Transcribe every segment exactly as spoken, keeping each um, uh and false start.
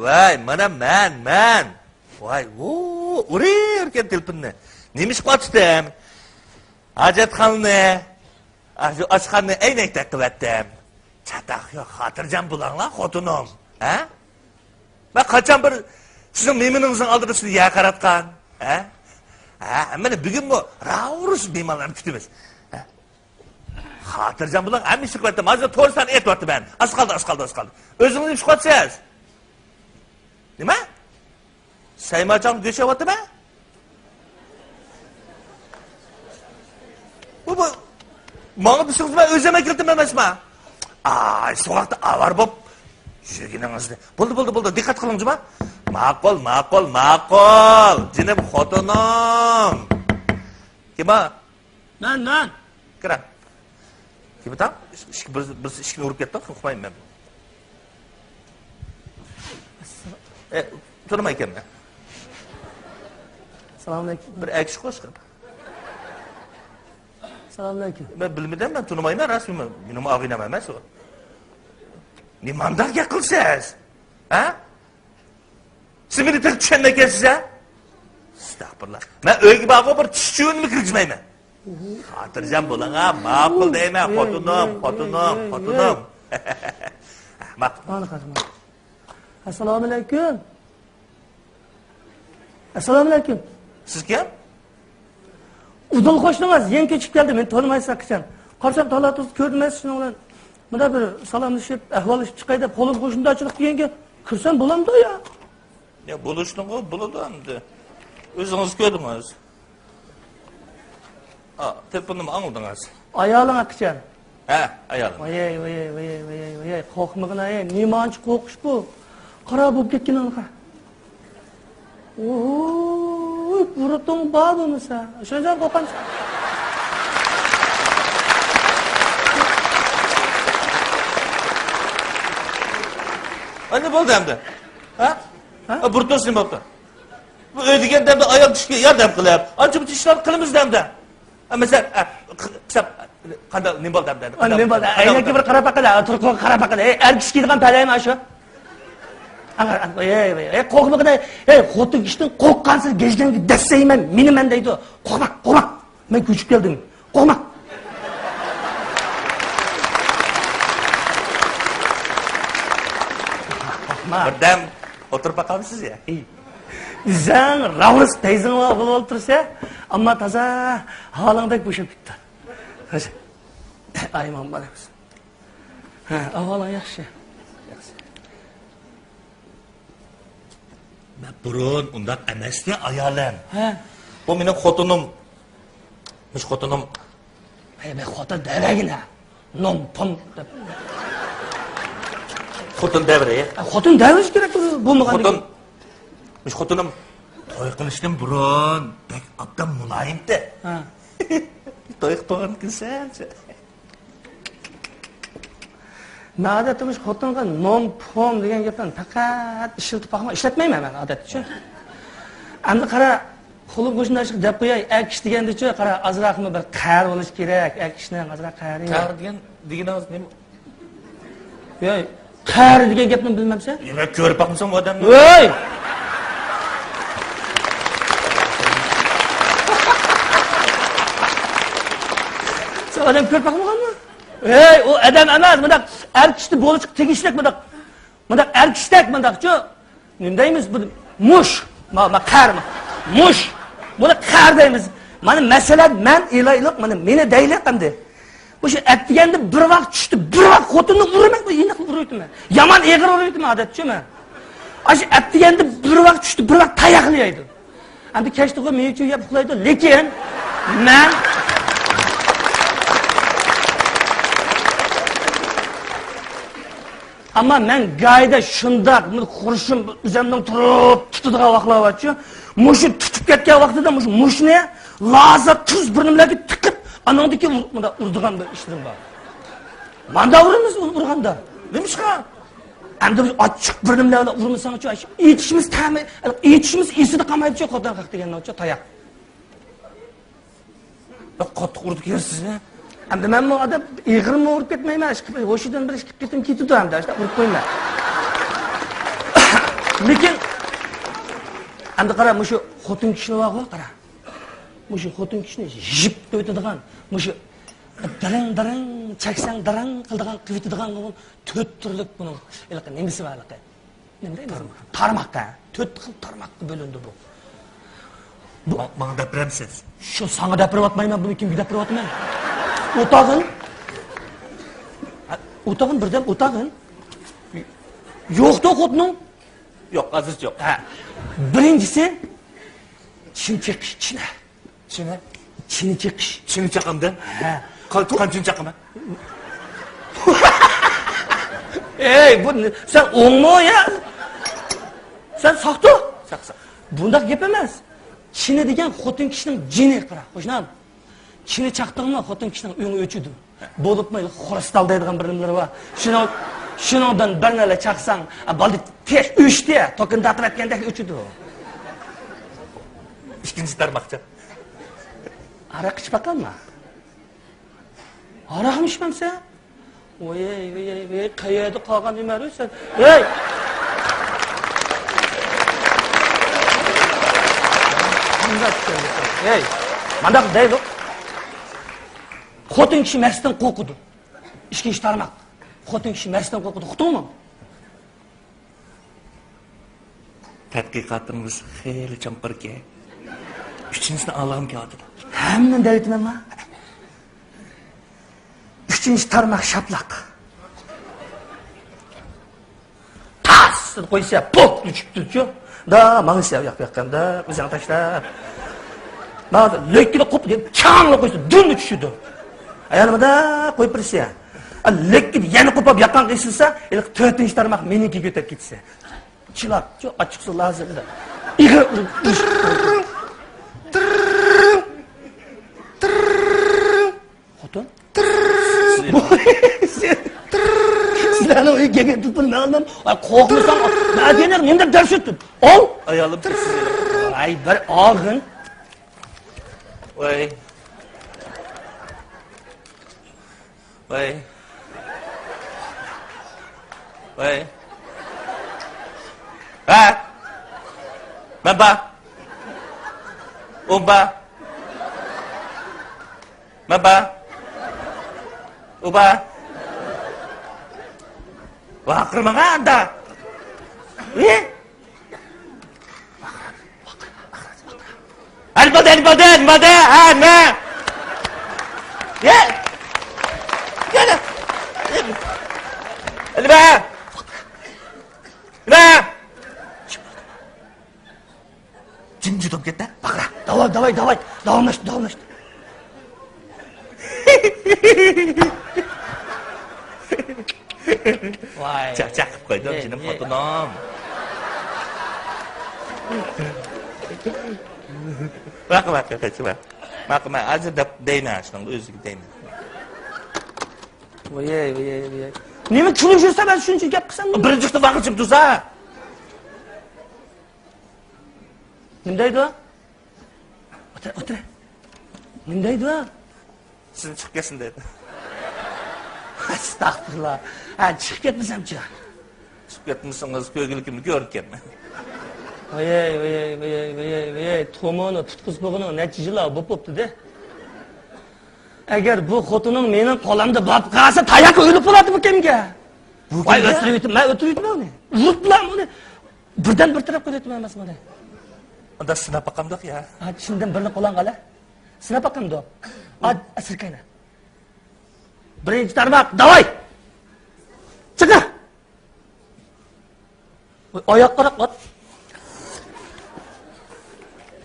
ۋاي، مانا مەن، مەن. ۋاي، ئۇ، ئۇرۇۋەرگەن تېلېفوننى. نېمە ئىش قىلىۋاتىسەن؟ ھاجەتخانىنى، ئاشۇ ئاشخانىنى ئەينەكتەك قىلىۋەتتىم. چاتاق يوق، خاتىرجەم بولۇڭلار، خوتۇنۇم. ھە؟ مەن قاچان بىر سىزنىڭ مېيمىنىڭىزنىڭ ئالدىدا سىزنى يەر قاراتقان؟ ھە؟ ھە، مانا بۈگۈنمۇ راۋۇرۇس مېھمانلارنى كۈتىمىز. ھە؟ خاتىرجەم بولۇڭ، ھەممە ئىشنى قىلىۋەتتىم. ھازىر تورۇسلارنى ئېيتىۋاتىمەن. ئاز قالدى، ئاز قالدى، ئاز قالدى. ئۆزىڭىز نېمە ئىش قىلىۋاتىسىز؟ نېمە؟ سەيماچاڭ گۆش يەۋاتىمەن؟ بۇ، بۇ، ماڭا دېسىڭىز مەن ئۆزۈم ئەكەلدىم ئەمەسمۇ؟ ئاي، سوغۇقتا ئاۋارە بولۇپ يۈرگىنىڭىزنى. بولدى، بولدى، بولدى. دىققەت قىلىڭ جۇما. ماقۇل، ماقۇل، ماقۇل. جېنىم خوتۇنۇم. كىم بۇ؟ مەن، مەن. كىرە. كىم بۇ؟ ئىشىكنى، بىر، بىرسى ئىشىكنى ئۇرۇپ كەتتى، ئۇقمايمەن مەن. ئە، تونۇمايكەنمەن. سالام ئەلەيكۇم. بىر ئەكىش قوشقان. سالام ئەلەيكۇم. مەن بىلمىدىم، مەن تونۇمايمەن، راست مەن، مېنىڭ ئاغىنەم ئەمەس ئۇ. نېمانداق گەپ قىلىسىز؟ ھە؟ سىز مېنى تېخى چۈشەنمەيكەنسىز، ھە؟ ئەستەغپۇرۇللا. مەن ئۆيگە بارغۇ بىر چۈش چۈۋىنىمۇ كىرگۈزمەيمەن. خاتىرجەم بولۇڭ، ھە، ماقۇل دەيمەن، خوتۇنۇم، خوتۇنۇم، خوتۇنۇم. ماقۇل. ئەسسالامۇئەلەيكۇم. ئەسسالامۇئەلەيكۇم. سىز كىم؟ ئۇدۇل قوشنىڭىز يېڭى كۆچۈپ كەلدى، مېنى تونۇمايسىز قاچان. قارىسام، تالا-تۇز كۆردۈم شۇنىڭ بىلەن. مۇنداق بىر سالاملىشىپ، ئەھۋاللىشىپ چىقاي دەپ، قولۇم قوشنىدارچىلىق دېگەنگە كىرسەم بولامدۇ يا؟ يا، بولۇشنىغۇ بولىدۇ ئەمدى. ئۆزىڭىز كۆردىڭىز. ئا، تېلېفوننىمۇ ئاڭلىدىڭىز. ئايالىڭ ئەكىچەن. ھە، ئايالىم. ۋايەي، ۋايەي، ۋايەي، ۋايەي، ۋايەي، قورقمىغىن ئايەي، نېمانچە قورقۇش بۇ؟ قارا بولۇپ كەتكىنىڭگە قارا. ۋوي، بۇرۇتۇڭ بار بولمىسا. شۇنچە قورقامسەن؟ ئەمدى بولدى ئەمدى. ھە؟ ھە؟ بۇرۇتۇڭ نېمە بوپتۇ؟ بۇ ئۆي دېگەن دەمدە ئايال كىشىگە ياردەم قىلىپ، ئانچە-مۇنچە ئىشلارنى قىلىمىز دەمدە. ھە، مەسىلەن، ھە، ق-، قىسا، قانداق، نېمە بولدى دەمدە؟ ئانا، نېمە بولدى؟ ئەينەككە بىر قاراپ باققىلى، تۇرقىغا قاراپ باققىلى. ئەي، ئەر كىشى كىيىدىغان پەلەيمۇ ئاشۇ؟ ئانا، ئانا، ئەي، ئەي، ئەي، قورقمىغىن، ئەي. ئەي، خوتۇن كىشىدىن قورققانسىز، گەجگەڭگە دەسسەيمەن، مېنى مەن دەيدۇ. قورقما، قورقما. مەن كۆچۈپ كەلدىم. قورقما. قورقما. بىردەم ئولتۇرۇپ باقامسىز يا؟ ئى. ئۆزۈڭ راۋۇرۇس پەيزىڭ بولۇپ ئولتۇرسا، ئەمما تازا ھالىڭدەك بوشاپ كېتىپتۇ. ئايمان بار. ھە، ئەھۋالىڭ ياخشى. مەن بۇرۇن ئۇنداق ئەمەستى، ئايالىم. ھە. بۇ مېنىڭ خوتۇنۇم. مۇشۇ خوتۇنۇم. ھەي، مەن خوتۇن دەۋەرگىنە. نوم پوم دەپ. خوتۇن دەۋرى. ھە، خوتۇن دەۋرىش كېرەك بولمىغان. خوتۇن. مۇشۇ خوتۇنۇم توي قىلىشتىن بۇرۇن بەك ئابدان مۇلايىمتى. ھە. توي قىلىپ بولغاندىكىن سەل. مەن ئادەتتە مۇشۇ خوتۇنغا نوم پوم دېگەن گەپلەرنى پەقەت ئىشلىتىپ باقماي، ئىشلەتمەيمەن مەن ئادەتتىچۇ. ئەمدى قارا، قولۇم قوشنىداشلىق دەپ قوياي، ئەر كىشى دېگەندىچۇ، قارا، ئازراقمۇ بىر قەھرى بولۇش كېرەك، ئەر كىشىنىڭ ئازراق قەھرى. قەھرى دېگەن، دېگىنىڭىز نېمە؟ ۋەي، قەھرى دېگەن گەپنى بىلمەمسەن؟ نېمە، كۆرۈپ باقمىساڭ بۇ ئادەمنى؟ ۋەي! سەن ئادەم كۆرۈپ باقمىغانمۇ؟ ھەي، ئۇ ئادەم ئەمەس، مۇنداق ئەر كىشىدە بولۇشقا تېگىشلىك مۇنداق. مۇنداق ئەر كىشىدەك مۇنداقچۇ. نېمە دەيمىز بۇ؟ مۇش. ما، ما، قەھرىمۇ. مۇش. بۇنى قەھرى دەيمىز. مانا مەسىلەن، مەن ئېلايلۇق، مانا مېنى دەيلى ئەمدى. مۇشۇ ئەتىگەندە بىر ۋاق چۈشتە بىر ۋاق خوتۇننى ئۇرىمەن، بۇ ئېنىق ئۇرۇۋېتىمەن. يامان ئېغىر ئۇرۇۋېتىمەن ئادەتتىچۇ مەن. ئاشۇ ئەتىگەندە بىر ۋاق چۈشتە بىر ۋاق تاياقلىيدۇ. ئەمدى كەچتىغۇ مېيىچۇ يەپ ئۇخلايدۇ، لېكىن مەن، ئەمما مەن گاھىدا شۇنداق، بۇ خۇرۇشۇم ئۆزۈمنىڭ تۇرۇپ تۇتىدىغان ۋاقىتلار بارچۇ، مۇشۇ تۇتۇپ كەتكەن ۋاقتىدا مۇشۇ مۇشنى لازا تۇز بىر نېمىلەرگە تىقىپ، ئانىڭدىكى ئۇر-، مۇنداق ئۇرىدىغان بىر ئىشلىرىم بار. ماندا ئۇرىمىز ئۇ-، ئۇرغاندا. نېمىشقا؟ ئەمدى بىر ئاچچىق بىر نېمىلەر بىلەن ئۇرمىساڭچۇ، ئېچىشىمىز تەمى، ئېچىشىمىز ئېسىدە قالمايدىچۇ، خوتۇن قاق دېگەننىڭچۇ تاياق. بەك قاتتىق ئۇرىدىكەنسىز ھە؟ ئەمدى مەنمۇ ئادەم ئېغىرمۇ ئۇرۇپ كەتمەيمەن، ئىككى، ھوشىدىن بىر ئىككى قېتىم كېتىدۇ ئەمدى، ئاشۇنداق ئۇرۇپ قويىمەن. لېكىن، ئەمدى قارا، مۇشۇ خوتۇن كىشىلەر بارغۇ، قارا. مۇشۇ خوتۇن كىشىنى يىپ قىلىۋېتىدىغان، مۇشۇ دىرىڭ دىرىڭ چەكسەڭ دىرىڭ قىلىدىغان، قىلىۋېتىدىغان بولغان تۆت تۈرلۈك بۇنىڭ ھېلىقى نېمىسى بار ھېلىقى. نېمە دەيمىز؟ تارماق. تارماق، ھە. تۆت خىل تارماققا بۆلۈنىدۇ بۇ. بۇ ما-، ماڭا دەپ بېرەمسىز؟ شۇ ساڭا دەپ بېرىۋاتمايمەن، بۇنى كىمگە دەپ بېرىۋاتىمەن؟ ئولتۇرغىن. ھە، ئولتۇرغىن، بىردەم ئولتۇرغىن. يوقتۇ خوتۇنۇڭ؟ يوق، ھازىرچە يوق. ھە. بىرىنچىسى، چىنە چېقىش، چىنە. چىنە؟ چىنە چېقىش. چىنە چاقامدىن؟ ھە. قان-، قانچىنى چاقىمەن؟ ئەي، بۇ نې-، سەن ئوڭمۇ يا؟ سەن ساقتۇ؟ ساق، ساق. بۇنداق گەپ ئەمەس. چىنە دېگەن خوتۇن كىشىنىڭ جېنى، قارا، قوشنام. چىنە چاقتىڭمۇ خوتۇن كىشىنىڭ ئۆڭى ئۆچىدۇ. بولۇپمۇ خرۇستال دەيدىغان بىر نېمىلىرى بار. شۇنىڭ، شۇنىڭدىن بىر نەلە چاقساڭ، بالدى تېز ئۆچتى، توكىنى تارتىۋەتكەندەك ئۆچىدۇ. ئىككىنچى تارماقچە. ھاراق ئىچىپ باقامما؟ ھاراقمۇ ئىچمەمسەن؟ ۋاي، ۋاي، ۋاي، قەيەردە قالغان ئۆمەر سەن؟ ھەي! ھەي! مانداق دەيدۇ. خوتۇن كىشى مەستتىن قورقىدۇ. ئىككىنچى تارماق. خوتۇن كىشى مەستتىن قورقىدۇ. ئۇقتۇڭمۇ؟ تەتقىقاتىڭىز خېلى چوڭقۇركەن. ئۈچىنچىسىنى ئاڭلىغۇم كېلىۋاتىدۇ. ھەممىنى دەۋېتىمەنما؟ ئۈچىنچى تارماق شاپىلاق. تاس! قويسا، پوپ! چۈشۈپتۇ-چۇ. دا، ماڭسا، ياق، ياق، ياق، دا، ئۆزۈڭ تاشلا. ماڭسا، لۆككىدە قوپ، چاڭلا قويسا، دۈملا چۈشىدۇ. ئايالىمدا قويۇپ بېرىسە. لۆككىدە يەنە قوپاپ ياققان قىيسىلسا، ھېلىقى تۆتىنچى تارماق مېنىڭكىگە ئۆتۈپ كېتىسە. چىلاپ، چۇ، ئاچچىقسۇ لازىم دە. ئېغىر ئۇرۇپ، ئۇرۇش. تىررىڭ! تىررىڭ! خوتۇن؟ تىررىڭ! سىلەرنىڭ ئۆيگە كەلگەن تېلېفون مەن ئالمام. ۋاي، قورقمىساڭ، مەن دېگەن نېمە دەپ دەرس ئۆتتۈم؟ ئال! ئايالىم تىررىڭ! ۋاي، بىر ئالغىن. ۋاي. ۋاي. ۋاي. ھە؟ مەن بار. ئۇ بار. مەن بار. ئۇ بار. ۋارقىرىماڭ ئاندا. ھە؟ ئەلبەتتە، ئەلبەتتە، ئەلبەتتە، ھە، نە؟ يە. يەنە. ئەلبە. نە؟ جىمجىت بولۇپ كەتتى. باقرا. داۋاي، داۋاي، داۋاي. داۋاملاشتى، داۋاملاشتى. ۋاي. چاقچاق قىلىپ قويدۇم، ئەي، جېنىم ئەي. خوتۇنۇم. باقما، قېچىما. باقما، ھازىر دەپ دەيمەن، شۇنىڭغا ئۆزىگە دەيمەن. ۋاي، ۋاي، ۋاي. نېمە كۈلۈپ يۈرسە، مەن شۇنچە گەپ قىلسام نېمە؟ بىرىنچى قېتىم ۋاقىت جىم تۇرسا. نېمە دەيدۇ؟ ئولتۇر، ئولتۇر. نېمە دەيدۇ؟ سىزنى چىقىپ كەتسۇن دەيدۇ. ئەستەغپۇرۇللا. ھە، چىقىپ كەتمىسەمچۇ؟ چىقىپ كەتمىسىڭىز، كۆرگۈلۈكۈمنى كۆرۈپ كەتمەن. ۋايەي، ۋايەي، ۋايەي، ۋايەي، ۋايەي، تومۇرنى تۇتقۇزۇپ بولغىنىغا نەچچە يىللار بولۇپ بوپتۇ-دە. ئەگەر بۇ خوتۇنۇم مېنىڭ قولۇمدا بولۇپ قالسا، تاياققا ئۆلۈپ بولاتتى بۇ كەمگە. ۋاي، ئۆلتۈرۈۋېتىڭ، مەن ئۆلتۈرۈۋېتىمەن ئۇنى. ئۇرۇپلا ئۇنى. بىردىن بىر تەرەپ قىلىۋېتىمەن ئەمەسمۇ ئۇنى. ئۇندا سىناپ باقامدۇق يا؟ ھە، چىندىن بىرنى قولۇڭغا ئال. سىناپ باقامدۇق؟ ئا، ئەسىركەينە. بىرىنچى تارماق، داۋاي! چىقىڭ! ئاياققا قاراپ ئات.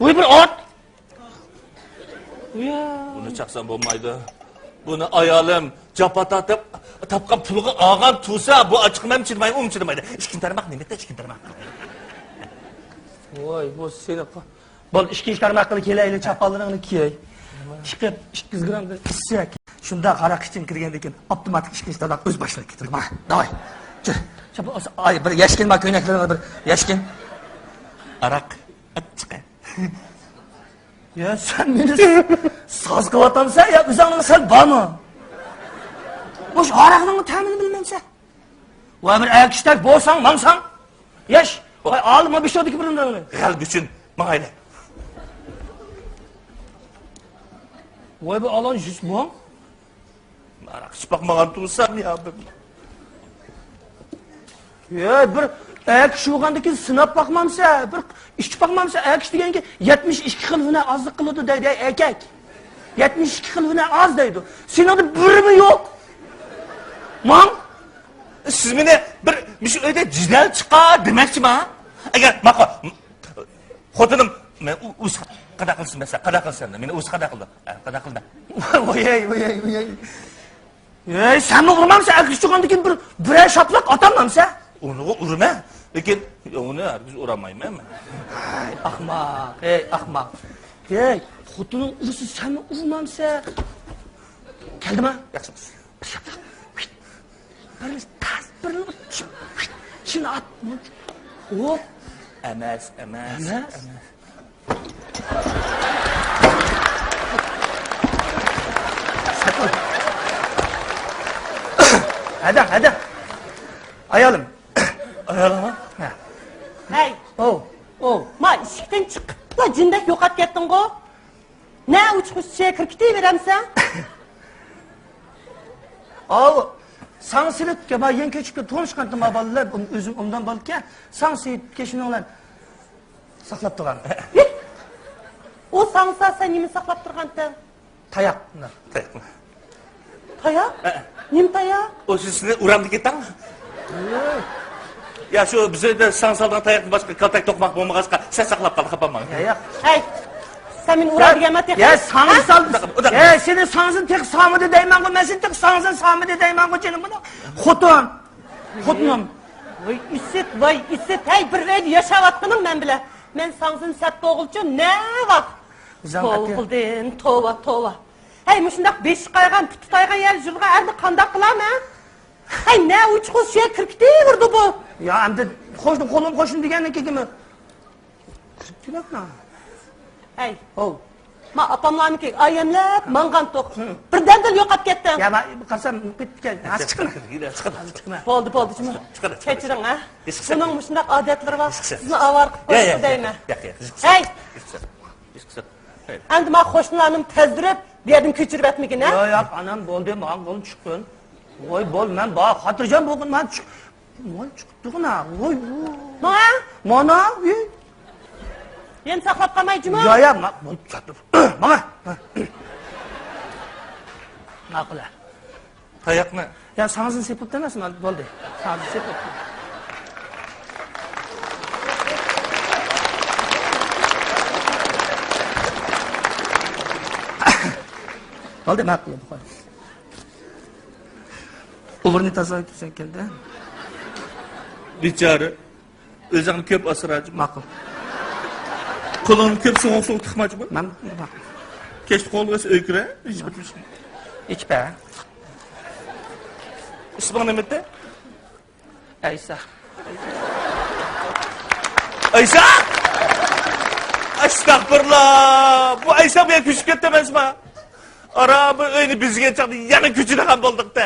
ۋۇي، بىر ئات! ۋۇيا. بۇنى چاقسام بولمايدۇ. بۇنى ئايالىم جاپا تارتىپ تاپقان پۇلىغا ئالغان تۇرسا، بۇ ئاچچىقىمۇ چىدىمايدۇ، ئۇمۇ چىدىمايدۇ. ئىككىنچى تارماق نېمە دەيدۇ، ئىككىنچى تارماق؟ ۋاي، بۇ سېنى قا-، بول، ئىككىنچى تارماققا كېلەيلى، چاپانلىرىڭنى كىيەي. چىقىپ، ئىككى يۈز گرامدىن ئىسسىق. شۇنداق ھاراق ئىچىڭ كىرگەندىن كېيىن، ئاپتوماتىك ئىككىنچى تارماق ئۆز باشىنا كېتىدۇ. مانا، داۋاي. چۈ. چاپان، ئاي، بىر يەشكىن بار، كۆينەكلىرىڭنى بىر يەشكىن. ھاراق، ئاچچىق. يا، سەن مېنى ساز قىلىۋاتامسەن يا ئۆزۈڭنىڭ سەل بارمۇ؟ مۇشۇ ھاراقنىڭ تەمىنى بىلمەمسەن؟ ۋاي، بىر ئەر كىشىدەك بولساڭ، ماڭساڭ. ياش، ۋاي، ئالما بېشىدىكى بىرىنى. غەلىبە ئۈچۈن ماڭايلى. ۋاي، بۇ ئالان جۇس بۇ. ماراق ئىچىپ باقمىغان تۇرسام يا بىر. ھەي، بىر ئەكىش بولغاندىن كېيىن سىناپ باقمامسە، بىر ئىچىپ باقمامسە، ئەكىش دېگەنگە يەتمىش ئىككى خىل ھۈنەر ئازلىق قىلىدۇ دەيدۇ، ئەي ئەركەك. يەتمىش ئىككى خىل ھۈنەر ئاز دەيدۇ. سېنىڭدە بىرىمۇ يوق. ماڭ. سىز مېنى بىر مۇشۇ ئۆيدە جېدەل چىقار دېمەكچىما؟ ئەگەر ماقۇل، خوتۇنۇم مېنى ئۇ-، ئۇ قانداق قىلسۇن مەسىلەن، قانداق قىلسۇن، مېنى ئۇ قانداق قىلدى؟ ھە، قانداق قىلدى؟ ۋويەي، ۋويەي، ۋويەي. ھەي، سەنمۇ ئۇرمامسەن؟ ئەكىش چىققاندىن كېيىن بىر، بىرەر شاپىلاق ئاتالمامسەن؟ ئۇنىغۇ ئۇرىمەن، لېكىن ئۇنى ھەرگىز ئۇرالمايمەن مەن. ھەي، ئەخمەق، ھەي، ئەخمەق. ھەي، خوتۇنۇڭ ئۇرسا سەنمۇ ئۇرمامسەن؟ كەلدىما؟ ياخشى. بىرىنى تاز، بىرىنى چىن ئات. ئوپ. ئەمەس، ئەمەس، ئەمەس. ئەمەس. ھەدە، ھەدە. ئايالىم. ئايالىڭمۇ؟ ھە. ھەي. ئوۋ، ئوۋ. ما ئىشىكتىن چىقىپلا جىندەك يوقاپ كەتتىڭغۇ؟ نە ئۇچقۇچە كىركىتىۋېرەمسەن؟ ئاۋۇ، ساڭا سېلىپ، ما يېڭى كۆچۈپ كېلىپ تونۇشقانتىم، ما بالىلار، ئۆزۈم ئوبدان بالىكەن، ساڭا سېلىپ كەشنىڭلار ساقلاپ تۇرغان. ئۇ ساڭسا سەن نېمە ساقلاپ تۇرغانتىڭ؟ تاياق. تاياق. تاياق؟ ھە. نېمە تاياق؟ ئۇ سىزنى ئۇرامدىكى تاڭ. يا، شۇ بىز ئۆيدە ساڭ سالغان تاياقتىن باشقا كالتەك توقماق بولمىغاچقا، سەن ساقلاپ قال، خاپا بولماڭ. يا، يا. ھەي، سەن مېنى ئۇرا دېگەنما تېخى؟ يا، ساڭزا سال. ئۇنداق، ئۇنداق. يا، سېنى ساڭزىنى تېخى سامىدى دەيمەنغۇ، مەن سېنى تېخى ساڭزىنى سامىدى دەيمەنغۇ، جېنىم بۇنى. خوتۇن. خوتۇنۇم. ۋاي ئىسىت، ۋاي ئىسىت. ھەي، بىر ئۆيدە ياشاۋاتقىنىڭ مەن بىلەن. مەن ساڭزىنى سەت بولغۇلچۇ نە ۋاق؟ توۋا قىلدىم، توۋا، توۋا. ھەي، مۇشۇنداق بېشى قايغان، پۇتى تايغان يەردە يۈرىدىغان ئەرنى قانداق قىلامەن؟ ھەي، نە ئۇچقۇچە كىركىتىۋېرىدۇ بۇ. يا، ئەمدى قوشنا، قولۇم قوشنا دېگەندىن كېيىنمۇ كىركىتىۋەرمە. ھەي. ھو. ما ئاپاملارنىڭكى ئايەملەپ ماڭغانتۇق. ھە. بىردەمدىلا يوقاپ كەتتىڭ. يا، ما قارىسام كەتكەن. ھازىر چىقىمەن. ھازىر چىقىمەن. بولدى، بولدى، جۇمۇ. چىقىمەن، چىقىمەن. كەچۈرۈڭ، ھە. ھېس قىلسام. بۇنىڭ مۇشۇنداق ئادەتلىرى بار. ھېس قىلسام. سىزنى ئاۋارە قىلىپ قويسا دەيمەن. ياق، ياق، ھېس قىلسام. ھەي. ھېس قىلسام. ھەي. ئەمدى ما قوشنىلارنىمۇ تەزدۈرۈپ، بۇ يەردىن كۆچۈرۈۋەتمىگىن، ھە؟ ياق، ياق، ئانام، بولدى، ماڭا بۇنى چىققىن. ۋاي، بول، مەن بار، خاتىرجەم بولغىن، مانا چىق-، ۋاي، چىقىپتىغىنا، ۋاي، ۋاي. ماڭا؟ مانا، ئى. يەنە ساقلاپ قالماي جۇمۇ. يا، يا، ما-، بول، چاتىپ. ماڭا. ماقۇل. تاياقنى. يا، ساڭزىنى سېپىپتۇ ئەمەسمۇ، بولدى. ساڭزىنى سېپىپتۇ. بولدى، ماقۇل، قوي. ئۇلۇرنى تازىلاپ تۇرساڭ كەلدى. بىچارە. ئۆزۈڭنى كۆپ ئاسراجۇ. ماقۇل. قولۇڭنى كۆپ سوغۇق سۇغا تىقماجۇ. مەن، ماقۇل. كەچتە قولغا ئۆيگە كىرە. ئىچپە. ئىسمىڭ نېمە ئىدى؟ ئەيسا. ئەيسا؟ ئەستەغپۇرۇللا! بۇ ئەيسا بۇ يەرگە كۆچۈپ كەتتى ئەمەسما؟ ئارا بىر ئۆينى بېزىگەن چاغدا يەنە كۆچىدىغان بولدۇق-تە.